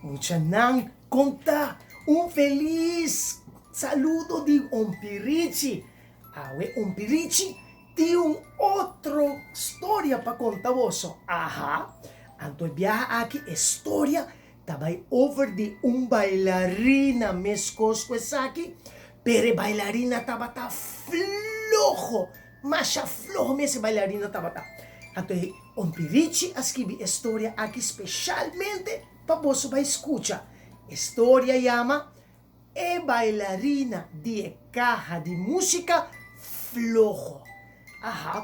Muchanan konta un felis saludo di Ompirichi. Awe Ompirichi tin un otro storia pa konta boso. Aha! Anto e biaha aki e storia ta bai over di un bailarina meskos ku esaki, pero e bailarina tabata floho, masha floho mes e bailarina tabata. Anto e Ompirichi a skibi e storia aki speshalmente pa boso bai skucha. E storia yama E bailarina di e kaha di músika floho. Aha,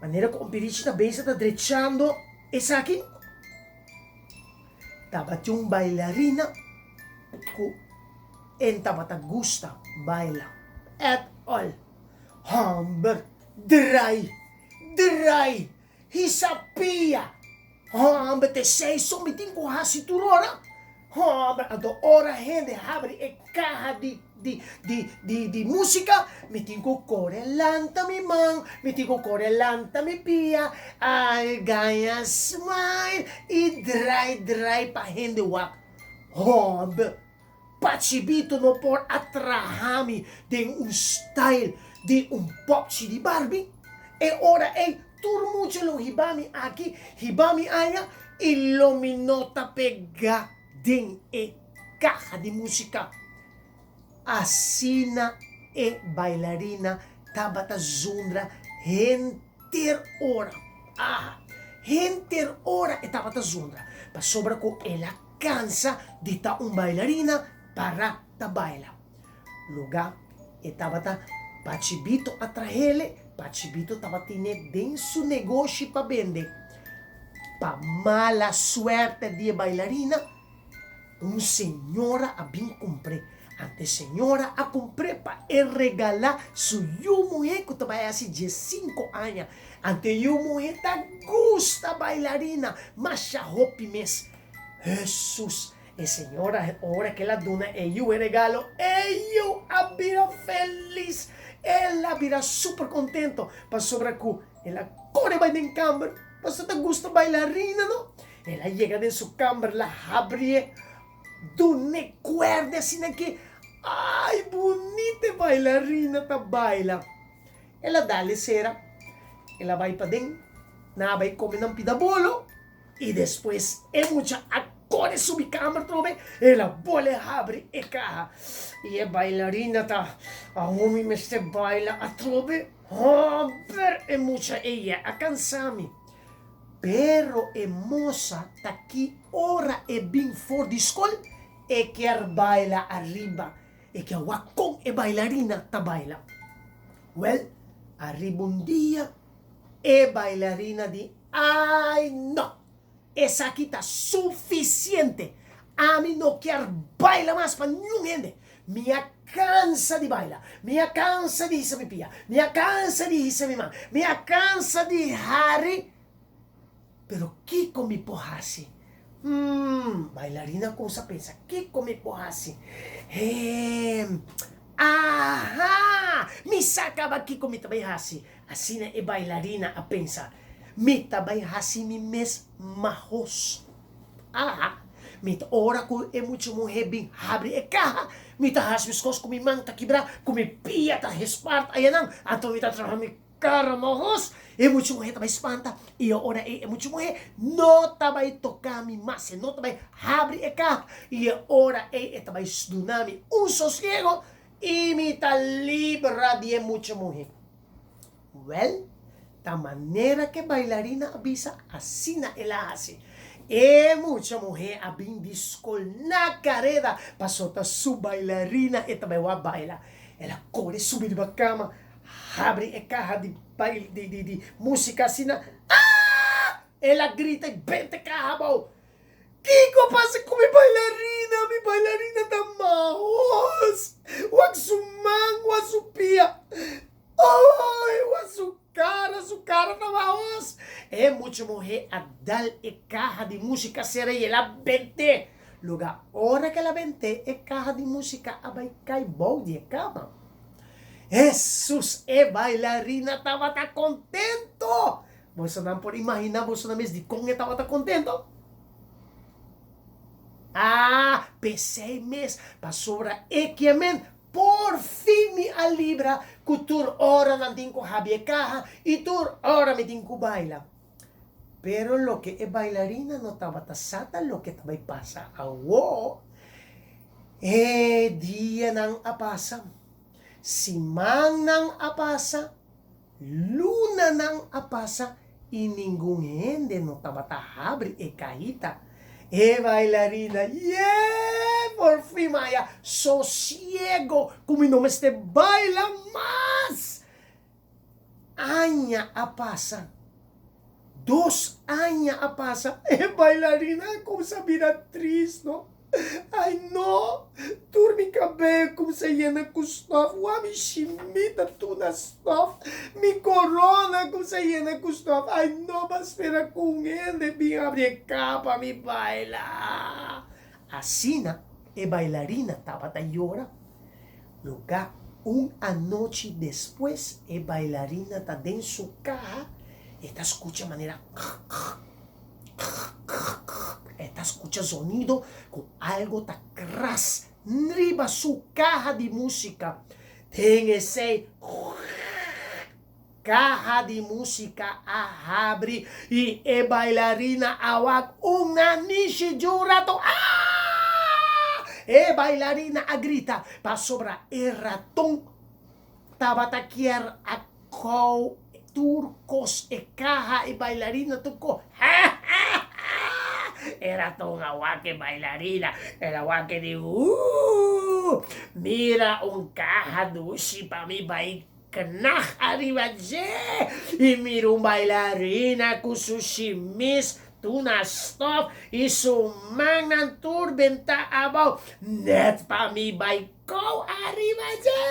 manera ku Ompirichi ta bezig ta drechando esaki, tabatin un bailarina ku en tabata gusta baila at all. Hòmber, drai, drai, hisa pia. Hòmber, ta esei so mi tin ku hasi tur ora? Hòmber, anto ora hende habri e kaha di di di di di músika, mi tin ku kore lanta mi man, mi tin ku kore lanta mi pia, al gaña smile i drai drai pa hende wak. Hòmber, Pachibito no por a traha mi den un style di un popchi di Barbie. E ora ei tur mucha lo hiba mi aki, hiba mi aya i lo mi no ta pega den e kaha di musika. Asina e bailarina tabata zundra henter ora. Aha, henter ora e tabata zundra, pasobra ku el a Cansa di ta un bailarina para ta baila. Luga e tabata Pachibito a trahele, Pachibito tabatine den su negoshi pa bende. Pa mala suerte di e bailarina, un señora a bin cumpr'e. Ante señora a cumpr'e pa e regala su yu muhe cu ta bai haci diescinco aña. Ante yu muhe ta gusta bailarina masha hopi mes. Hesus! E señora ora ku el a duna e yu e regalo, e yu a bira felis! El a bira super kontento pasobra ku el a kore bai den kamber, pasobra ta gusta bailarina no. El a yega den su kamber, el a habrié, dun'é kuèrdè asina ke, ay bunita e bailarina ta baila! El a dal e sera, el a bai paden, nan a bai kome nan pida bolo. I despues e mucha a kore subi kamer trobe, el a bole habri e kaha. I e bailarina ta, Awor mi mester baila atrobe? Hòmber, e mucha ei ya a kansa mi. Pero e mosa ta ki ora e bin for di skol, e kier baila ariba. E kier wak kon e bailarina ta baila. Wèl, ariba un dia E bailarina di, Ai no! Esaki ta sufisiente! Ami no kier baila mas pa niun hende! Mi a kansa di baila! Mi a kansa di hisa mi pia! Mi a kansa di hisa mi man! Mi a kansa di hari! Pero kiko mi por hasi? Hmm, bailarina kumsa pensa, kiko mi por hasi? Hem, aha! Mi sa kaba kiko mi ta bai hasi. Asina e bailarina a pensa, Mi ta bai hasi mi mes mahos. Aha! Mi ta ora ku e mucha muhé bin habri e kaha, mi ta hasi mes kos ku mi man ta kibrá, ku mi pia ta hespart ayanan, anto mi ta traha mi Kara mahos, e mucha muhé ta bai spanta, i e ora ei e mucha muhé no ta bai toka mi mas, e no ta bai habri e kaha, i e ora ei e ta bai duna mi un sosiego i mi ta libra di e mucha muhé. Wèl, ta manera ku e bailarina a bisa, asina el a hasi. E mucha muhé a bin di skol na kareda pasobra ta su bailarina e ta bai wak baila. El a kore subi riba kama, Habri e kaha di bail di di di musika asina, Aah! El a grita i benta e kaha abou. Kiko a pasa ku mi bailarina? Mi bailarina ta mahos! Wak su man, wak su pia. Oy, wak su kara, su kara ta mahos! E mucha muhé a dal e kaha di musika sera i el a bent'é. Luga ora ku el a bent'é, e kaha di musika a bai kai bou di e kama. Hesus, e bailarina tabata kontento! Bosonan por imaginá bosonan mes dikon e tabata kontento? Ah, p'esei mes, pasobra e kiamen por fin mi a libra ku tur ora nan tin ku habri e kaha i tur ora mi tin ku baila. Pero loke e bailarina no tabata sa ta loke ta bai pasa awo. E dianan a pasa, simannan a pasa, Lunanan a pasa i ningun hende no tabata habri e kahita. E bailarina, Yee! Por fin maya sosiego ku mi no mester baila mas! Aña a pasa. Dos aña a pasa. E bailarina a kumsa bira tristo. Ai no! Tur mi kabel kumsa yena ku stof, wou mi shimita tur na stof, mi korona kumsa yena ku stof, ai no ba spera ku un hende bin habri e kapa mi baila. Asina e bailarina tabata yora. Lugá un anochi despues e bailarina ta den su kaha, e ta skucha manera kh-kh. E ta skucha zonido ku algo ta kras riba su kaha di músika. Den esei kaha di músika a habri i e bailarina a wak un nanishi di un raton. Aah! E bailarina a grita pasobra e raton tabata kier a kou tur kos, e kaha, e bailarina, tur kos. E raton a wak e bailarina, el a wak e di, Ooh! Mira un kaha dushi pa mi bai knag ariba dje! I mira un bailarina ku su shimis tur na stof i su mannan tur bentá abou, nèt pa mi bai Kou ariba dje!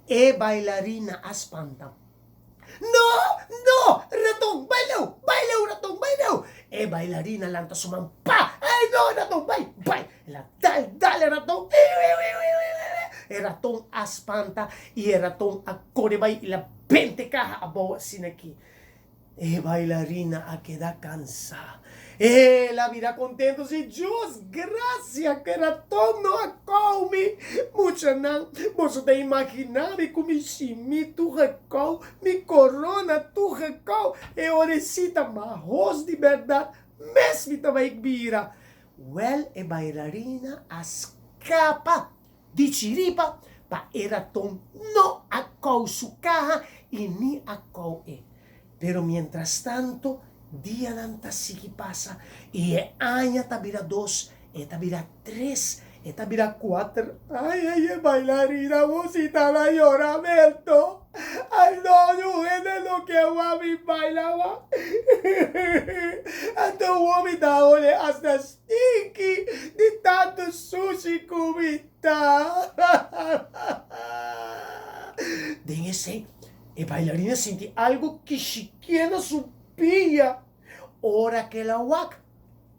E bailarina a spanta. No! No! Raton, bai leu! Bai leu, raton, bai leu! E bailarina lanta su man, pa! Ey, no, raton, bai, bai! El a dal, dal e raton, iu, iu, iu, iu, iu, iu! E raton a spanta i e raton a kore bai i el a bente kaha abou asina aki. E bailarina a keda kansá. El a bira kontentu si, Dios grasia ku e raton no a kou mi. Muchanan, boso ta imaginá mi ku mi shimí tur gekou, mi korona tur gekou, e oresita mahos di bèrdat mes mi ta bai bira. Wèl, e bailarina a skapa di chiripa pa e raton no a kou su kaha i ni a kou e. Pero mientrastanto dianan ta sigui pasa i e aña ta bira dos, e ta bira tres, e ta bira kuater aña i e bailarina bosita na yoramento. Ai no, niun hende no ke wak mi baila wak. Anto womi ta hole asta Stinky di tantu sushi ku mi ta. Den esei, e bailarina sinti algu kishikié na su pia. Ora ku el a wak,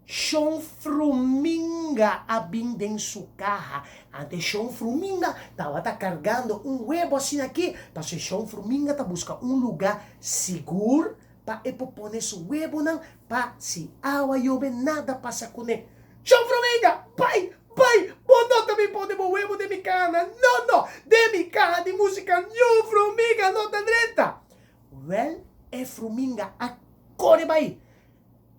Shon Fruminga a bin den su kaha. Antes Shon Fruminga tabata kargando un webo asina aki, pasobra Shon Fruminga ta buska un lugá sigur Pa e por pone su webonan pa si awa yobe nada pasa kuné. Shon Fruminga, Bai! Bai! Bo no ta bin pone bo webo den mi kaha No, no! Den mi kaha di musika niun fruminga no ta drenta! Wèl, e fruminga a kore bai.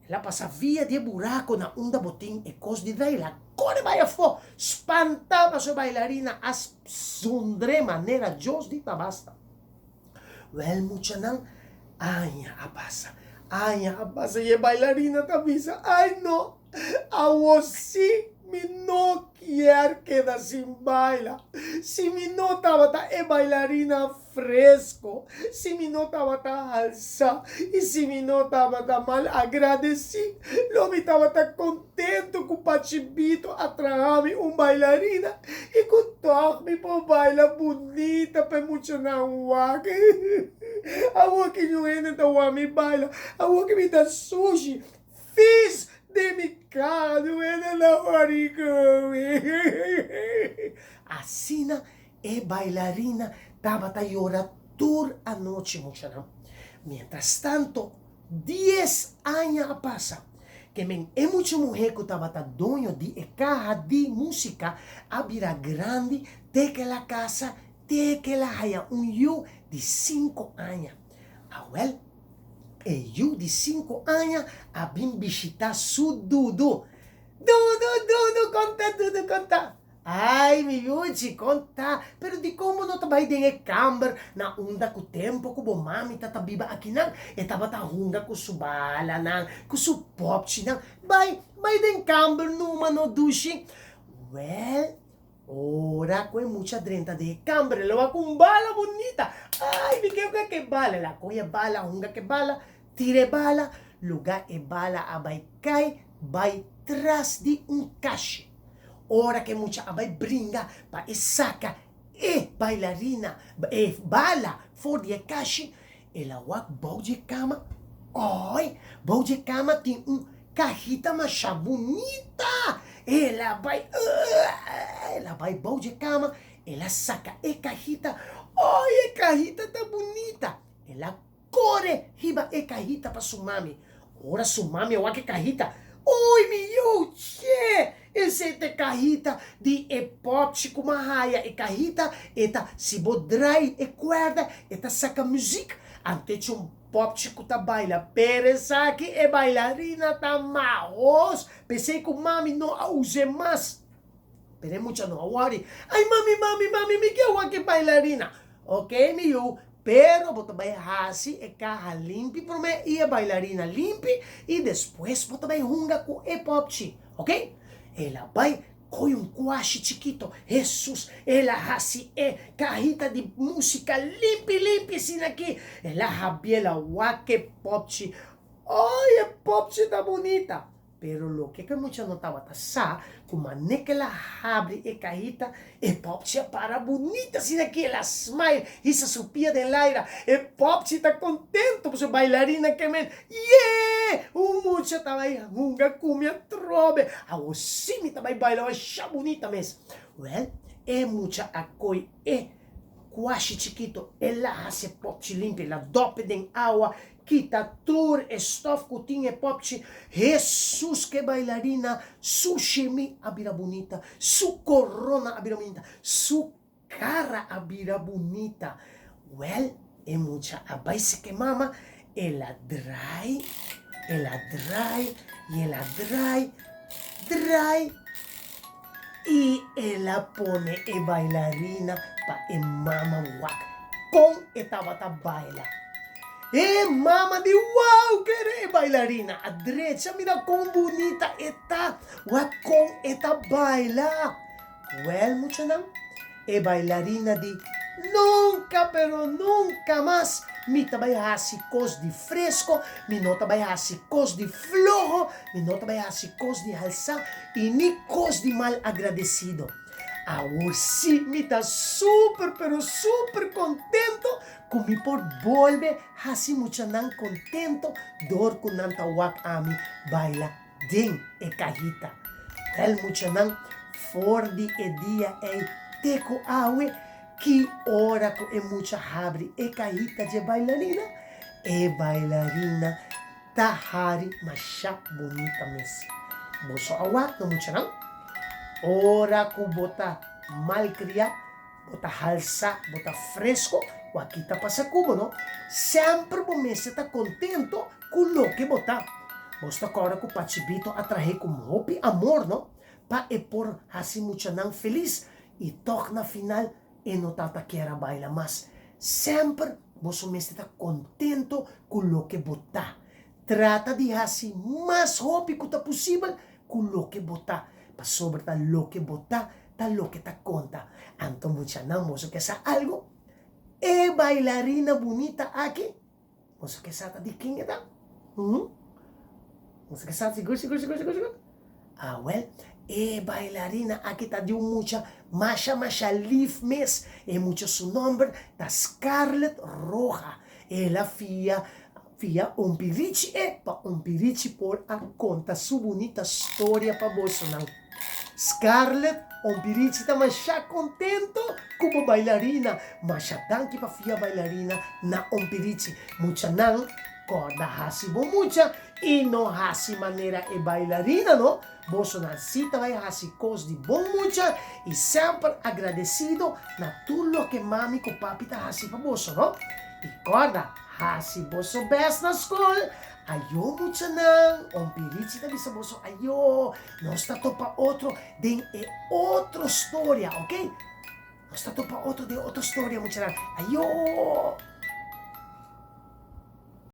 El a pasa via di e burako na unda bo tin e kos di drai. El a kore bai afó, spantá pasobra e bailarina a zundr'é manera Dios di tabasta. Wèl muchanan, aña a pasa, aña a pasa i e bailarina ta bisa, Ai no, awor sí mi no kier keda sin baila. Si mi no tabata e bailarina fresco, si mi no tabata halsá i si mi no tabata mal agradesí, lo mi tabata kontentu ku Pachibito a traha mi un bailarina i ku tòg mi por baila bunita pa e muchanan wak. Awor ki niun hende ta wak mi baila, awor ki mi ta sushi, fis den mi kara, niun hende ta wòri ku mi. Asina e bailarina tabata yora tur anochi, muchanan. Mientrastanto, dies aña a pasa. Ke men e mucha muhé ku tabata doño di e kaha di músika a bira grandi te ku el a kasa te ku el a haya un yu di sinku aña. Awèl, e yu di sinku aña a bin bishitá su dudu. Dudu, dudu, konta, dudu, konta. Ai, mi yuchi, kon ta? Pero dikon bo no ta bai den e kamber na unda ku tempu ku bo mami ta ta biba akinan? E tabata hunga ku su balanan, ku su popchinan. Bai, bai den kamber numa no dushi. Wèl, ora ku e mucha drenta den e kamber, el a wak un bala bunita. Ai, mi ke hunga ku e bala. El a kohe e bala, hunga ku e bala, tira e bala, lugá e bala a bai kai, bai tras di un kashi. Ora ku e mucha a bai bringa pa e saka e bailarina, e bala for di e kashi, el a wak bou di e kama, oi, bou di e kama tin un kahita masha bunita! El a bai, el a bai bou di e kama, el a saka e kahita, oi, e kahita ta bunita! El a Kore hiba e kahita pa su mami. Ora su mami a wak e kahita, Oi mi yu, che! Esei ta e kahita di e popchi ku m'a haya. E kahita e ta, si bo drai e kuerda, e ta saka muzik. Anto e un popchi ku ta baila. Pero esaki e bailarina ta mahos. P'esei ku mami no a us'é mas. Pero e mucha no a wòri. Ai mami, mami, mami, mi ke wak e bailarina. Ok, mi yu, pero bo ta bai hasi e kaha limpi promé i e bailarina limpi i despues bo ta bai hunga ku e pòpchi. Ok? El a bai koi un kuashi chikito. Hesus, el a hasi e kahita di músika limpi limpi asina aki. El a habié, el a wak e pòpchi. Oi, e pòpchi ta bunita! Pero loke ku e mucha no tabata sa, ku manera ku el a habri e kahita, e pòpchi a para bunita asina ki el a smile, hisa su pia den laira. E pòpchi ta kontento pasobra e bailarina ke men, Yee! Un mucha ta bai hunga ku mi atrobe! Awor sí mi ta bai baila masha bunita mes! Wèl, e mucha a koi e kuashi chikito, el a hasi e pòpchi limpi, el a dòp'e den awa, Kita tur e stof ku tin e popchi. Hesus ke bailarina, su shemi a bira bunita, su korona a bira bunita, su kara a bira bunita. Wèl, e mucha a bai seke mama, el a drai, el a drai, i el a drai, drai, i el a pone e bailarina pa e mama wak kon e tabata baila. E mama di wow kere e bailarina a drecha mira kon bunita e ta wak kon e ta baila. Wel muchanan e bailarina di nunka pero nunka mas mi ta bai hasi kos di fresko mi no ta bai hasi kos di floho mi no ta bai hasi kos di halsa i ni kos di mal agradesido. Awor si mi ta super pero super kontento Ku mi por bolbe hasi muchanan kontento dor ku nan ta wak ami baila den e kahita. Wèl muchanan, for di e dia ei te ku awe, ki ora ku e mucha habri e kahita dje bailarina, e bailarina ta hari masha bunita mes. Boso a wak no muchanan? Ora ku bo ta malkriá, Bo ta halsa, bo ta fresco, waki ta pasa ku bo no. Semper bo mester ta contento ku loke bo ta. Bos ta corda ku Pachibito a trahe ku hopi amor no, pa e por hasi muchanan felis y tog na final e no tata kier a baila mas. Semper boso mester ta contento ku loke bo ta. Trata di hasi mas hopi ku ta posibel ku loke bo ta, pasobra ta loke bo ta ta loke ta konta. Anto muchanan boso ke sa algu? E bailarina bunita aki, boso ke sa ta di ken e ta? Hm? Boso ke sa sigur sigur sigur sigur sigur? Awel, e bailarina aki ta di un mucha masha masha lif mes. E mucha su nomber ta Scarlett Roja. El a fia fia Ompirichi e pa Ompirichi por a konta su bunita storia pa bosonan. Scarlett, Ompirichi ta masha kontento ku bo bailarina. Masha danki pa fia bailarina na Ompirichi. Muchanan. Kòrda hasi bo mucha i no hasi manera e bailarina no, bosonan si ta bai hasi kos di bon mucha i semper agradesido na tur loke mami ku papi ta hasi pa boso no. I kòrda hasi boso bèst na skol, ayo muchanan, Ompi Richi ta bisa boso ayo, nos ta topa otro den e otro storia, oke. Nos ta topa otro den otro storia muchanan, ayo.